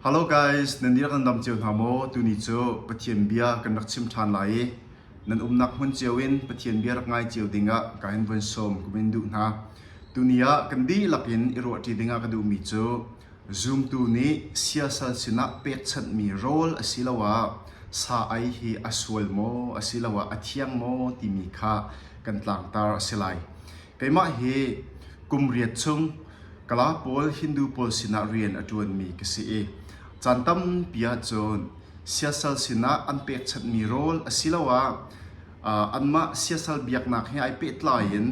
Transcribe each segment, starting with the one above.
Hello guys, nan dihlak nan dam cio hna maw? Tuni cu Pathian bia kan rak chim ṭhan lai i nan umnak hmun cio in Pathian bia rak ngai cio dingah ka in vun sawm ka in duh hna. Tuni ah kan dihlak in i ruahṭi dingah ka duhmi cu zumtu nih siasal sinah pekchanhmi rawl asiloah sa ei hi a sual maw asiloah a thiang maw timi kha kan tlangtar a si lai. Keimah hi kum riat chung Kala pawl Hindu pawl sinah rian a ṭuanmi ka si i caan tampi ahcun siasal sinah an pekchanhmi rawl asiloah anmah siasal biaknak he ai pehtlai in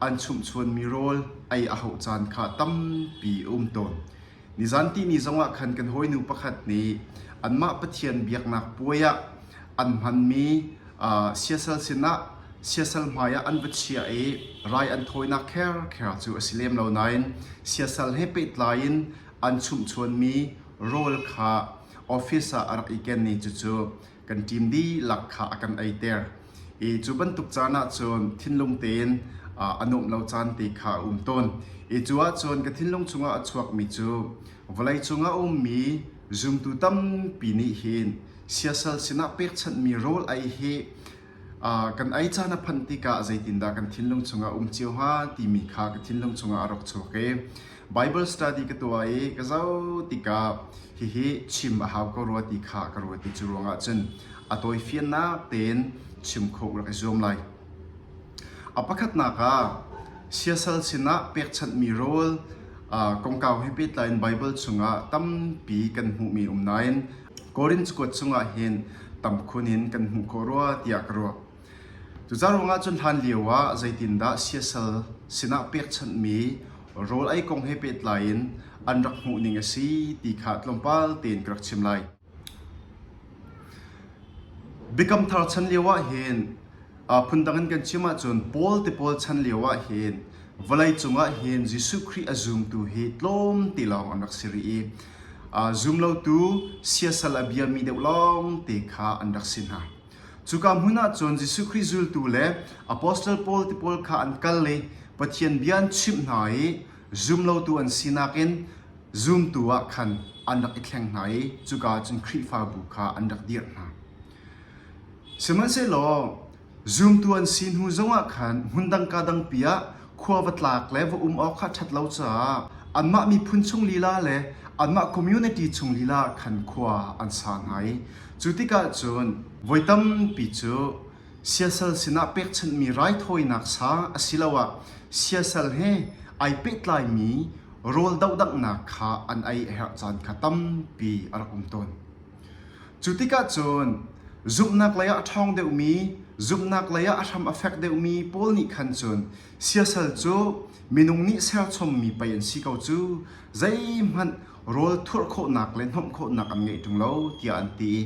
an chumhchuanmi rawl ei a hauh caan kha tampi a um tawn. Nizan tihni zongah khan kan hawinu pakhat nih anmah Pathian biaknak puai ah an hmanmi siasal sinah siasal hmai ah an va chiah i rai an thawinak kherkher cu a si lem lo nain siasal he pehtlai in an chumhchuanmi rawl kha office ah a rak i ken i cucu kan ṭim dihlak kha a kan eiter. I cu bantuk caan ahcun thinlung tein a nuamh lo caan te kha a um tawn. I cu ahcun ka thinlung chungah a chuakmi cu vawlei cungah a ummi zumtu tampi nih hin siasal sinah pekchanhmi rawl ei hi kan ei caan a phanh tikah zeitindah kan thinlung chungah um cio hnga timi kha ka thinlung chungah a rak chuak i Bible study ka tuah i ka zoh tikah hihi chim a hau ko rua ti kha ka ruat i cu ruangah cun a tawifiannak tein chim khawh rak i zuam lai. A pakhatnak ah siasal sinah pekchanhmi rawl kongkau he pehtlai in Bible chungah tampi kan hmuhmi um nain Korinth cakuat chungah hin tam khun in kan hmuh khawh rua tiah ka ruah. Cuca ruangah cun hlan lio ah zeitindah siasal sinah pekchanhmi rawl ei kong he pehtlai in an rak hmuh ning a si ti kha tlawmpal tein ka rak chim lai. Biakam Thar chan lio ah hin phundang in kan chim ahcun Paul te pawl chan lio ah hin vawlei cungah hin Jesuh Khrih a zumtu hi tlawm te lawng an rak si rih i zumlotu siasal a biami deuh lawng te kha an rak si hna. Cuka hmun ah cun Jesuh Khrih zultu le Apostle Paul ti pawl kha an kal i Pathian bia an chimh hna i zumlotu an sinak in zumtu ah khan an rak i thleng hna i cuka ah cun Khrihfabu kha an rak dirh hna. Sihmanhsehlaw zumtu an si hnu zongah khan hmundang ka dangpi ah khua va tlak le va um awk kha ṭhat lo caah anmah miphun chung lila le anmah community chung lila ah khan khua an sa hna i cu tikah cun voi tampi cu siasal sinah pekchanhmi raithawinak sa asiloah siasal he ai pehtlaimi rawl dohdanghnak kha an ei a herh caan kha tampi a rak um tawn. Cu tikah cun zumhnak lei ah a ṭhawng deuhmi, zumhnak lei ah a hram a fek deuhmi pawl nih khan cun siasal cu minung nih serchommi pei an si ko cu, zeihmanh rawl thurh khawhnak le hnomh khawhnak an ngeih ṭung lo tiah an ti i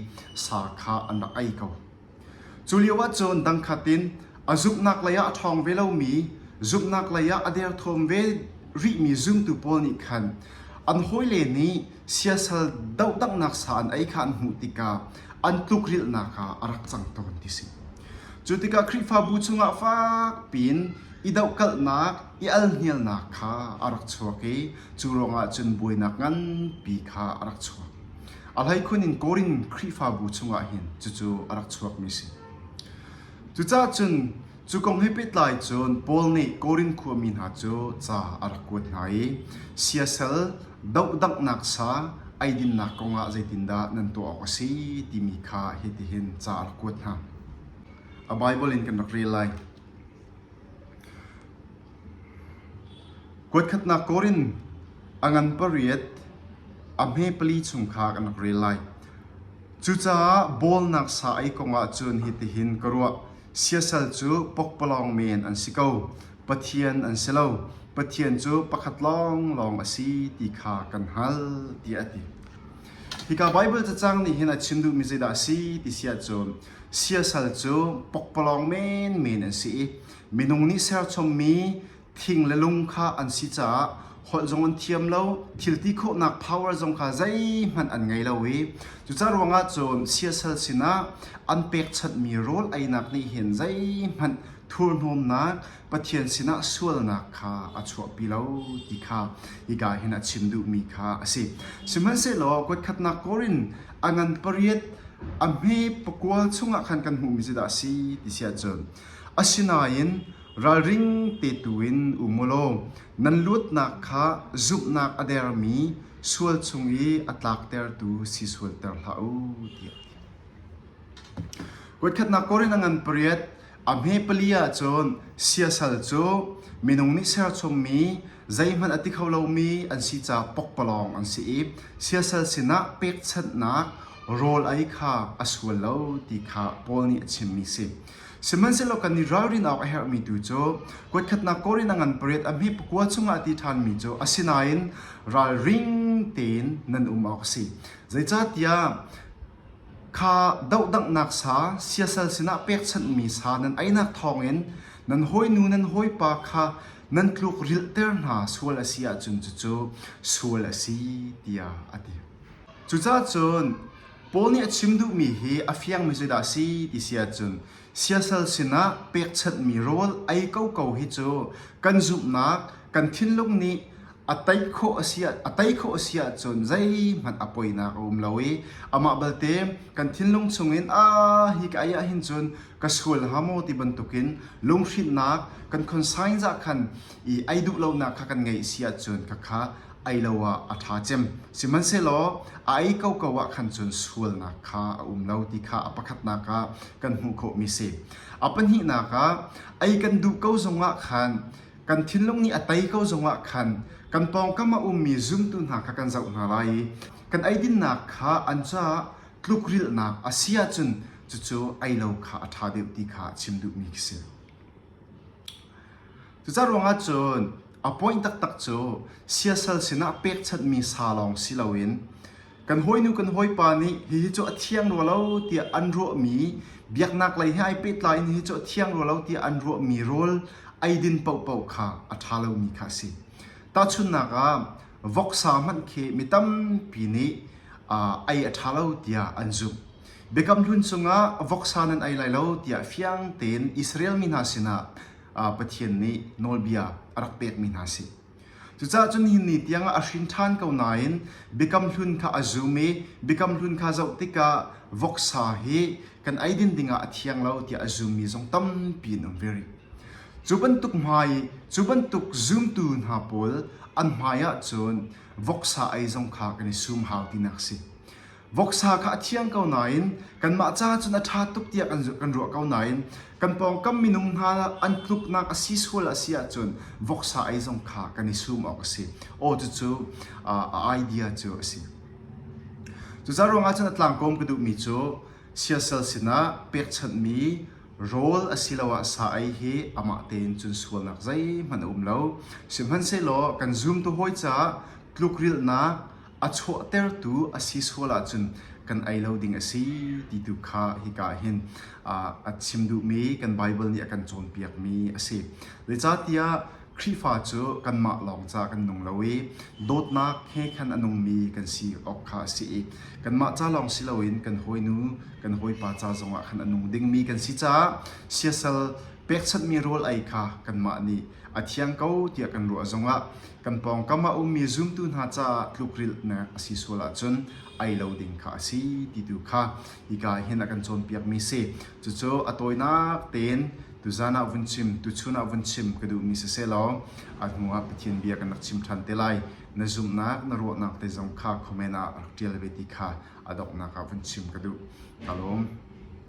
sa kha an rak ei ko. Cu lio ahcun dangkhat in a zumhnak lei ah a ṭhawng ve lomi, zumhnak lei ah a derthawm ve rihmi zumtu pawl nih khan an hawile nih siasal dohdanghnak sa an ei kha an hmuh tikah an tlukrilhnak ah a rak cang tawn ti si. Cu tikah Khrihfabu chungah fak piin i dohkalhnak, i alhnialnak kha a rak chuak i cu ruangah cun buainak nganpi kha a rak chuak. A hleikhun in Korin Khrihfabu chungah hin cucu a rak chuakmi si. Cucaah cun cu kong he pehtlai cun Paul nih Korin khuami hna cu ca a rak kuat hna i siasal dohdanghnak sa eidinnak kongah zeitindah nan tuah awk a si timi kha hitihin ca a rak kuat hna. A Baibal in kan rak rel lai. Kuatkhatnak Korin a ngan pariat a hme pali chung kha kan rak rel lai. Cucaah bawlnak sa ei kongah cun hitihin ka ruah: siasal cu pokpalawng men an si ko, Pathian an si lo. Pathian cu pakhat lawnglawng a si ti kha kan hngalh, tiah a ti. Hika Baibal cacang nih hin a chim duhmi zeidah a si ti si ahcun siasal cu pokpalawng menmen an si i minung nih serchommi thing le lung kha an si caah holh zong an thiam lo, thil ti khawhnak power zong kha zeihmanh an ngei lo i cucaah ruangah cun siasal sinah an pekchanhmi rawl einak nih hin zeihmanh thurhnawmnak, Pathian sinah sualnak kha a chuahpi lo ti kha hika hin a chim duhmi kha a si. Sihmanhsehlaw kuatkhatnak Korin a ngan pariat a hme pakua chungah khan kan hmuhmi cu dah a si ti si ahcun asinain ralring te tu in um u law nan luatnak kha zumhnak a dermi sual chung i a tlaktertu si sualter hlah u tiah a ti. Kuatkhatnak Korin a ngan pariat a hme pali ahcun siasal cu minung nih serchommi zeihmanh a ti kho lomi an si caah pokpalawng an si i siasal sinah pekchanhnak rawl ei kha a sual lo ti kha Paul nih a chimmi si. Sihmanhsehlaw kan i ralrin awk a herhmi tu cu kuatkhatnak Korin a ngan pariat a hme pakua chungah a ti ṭhanmi cu asinain ralring tein nan um awk a si. Zeicahtiah kha dohdanghnak sa siasal sinah pekchanhmi sa nan einak thawngin nan hawinu nan hawipa kha nan tluk rilhter hna sual a si ahcun cucu sual a si tiah a ti. Cucaah cun Paul nih a chim duhmi hi a fiangmi zeidah a si ti si ahcun siasal sinah pekchanhmi rawl ei koko hi cu kan zumhnak kan thinlung nih a tei khawh a si a tei khawh a si ahcun zeihmanh a poinak a um lo i amah balte kan thinlung chungin a hi ka ei ah hin cun ka sual hnga maw ti bantukin lunghrinhnak kan conscience ah khan i ei duh lonak kha kan ngeih si ahcun khakha ei lo ah a ṭha cem. Sihmanhsehlaw a ei koko ah khan cun sualnak kha a um lo ti kha a pakhatnak ah kan hmuh khawhmi si. A pahnihnak ah ei kan duh ko zongah khan kan thinlung nih a tei ko zongah khan kan pawngkam a ummi zumtu hna kha kan zoh hna lai i kan eidinnak kha an caah tlukrilhnak a si ahcun cucu ei lo kha a ṭha deuh ti kha chim duhmi khi si. Cucaah ruangah cun a point taktak cu siasal sinah pekchanhmi sa lawng si loin kan hawinu kan hawipa nih hihi cu a thiang rua lo tiah an ruahmi biaknak lei he ai pehtlai in hihi cu a thiang rua lo tiah an ruahmi rawl eidin paohpaoh kha a ṭha lomi kha a si. Tahchunhnak ah voksa hmanh khi mi tampi nih ei a ṭha lo tiah an zumh. Biakam Hlun chungah voksa nan ei lai lo tiah fiang tein Israel mi hna sinah Pathian nih nawlbia a rak pekmi hna a si. Cucaah cun nihin ni tiangah a hrin ṭhan ko nain Biakam Hlun kha a zum i Biakam Hlun kha zoh tikah voksa hi kan eidin dingah a thiang lo tiah a zummi zong tampi an um ve rih. Cu bantuk hmai, cu bantuk zumtu hna pawl an hmai ahcun voksa ei zong kha kan i sum hau tinak a si. Voksa kha a thiang ko nain kanmah caah cun a ṭha tuk tiah kan ruah ko nain kan pawngkam minung hna an tluknak a si sual a si ahcun voksa ei zong kha kan i sum awk a si. Aw cucu a idea cu a si. Cucaah ruangah cun a tlangkawm ka duhmi cu siasal sinah pekchanhmi rawl asiloah sa ei hi amah tein cun sualnak zeihmanh a um lo. Sihmanhsehlaw kan zumtu hawi caah tlukrilhnak a chuahtertu a si sual ahcun kan ei lo ding a si ti tu kha hika hin a chim duhmi kan Baibal nih a kan cawnpiakmi a si. Zeicahtiah Khrihfa cu kanmah lawng ca kan nung lo i dawtnak he khan a nungmi kan si awk kha a si i kanmah ca lawng si loin kan hawinu kan hawipa ca zongah khan a nung dingmi kan si caah siasal pekchanhmi rawl ei kha kanmah nih a thiang ko tiah kan ruah zongah kan pawngkam ah ummi zumtu hna caah tlukrilhnak a si sual ahcun ei lo ding kha a si ti tu kha hika hin a kan cawnpiakmi si. Cucu a tawinak tein tuzan ah vun chim, tuchun ah vun chim ka duhmi siseh law a hnu ah Pathian bia kan rak chim ṭhan te lai. Na zumhnak, na ruahnak te zong kha comment ah rak ṭial ve ti kha a donghnak ah vun chim ka duh. Ka lawm.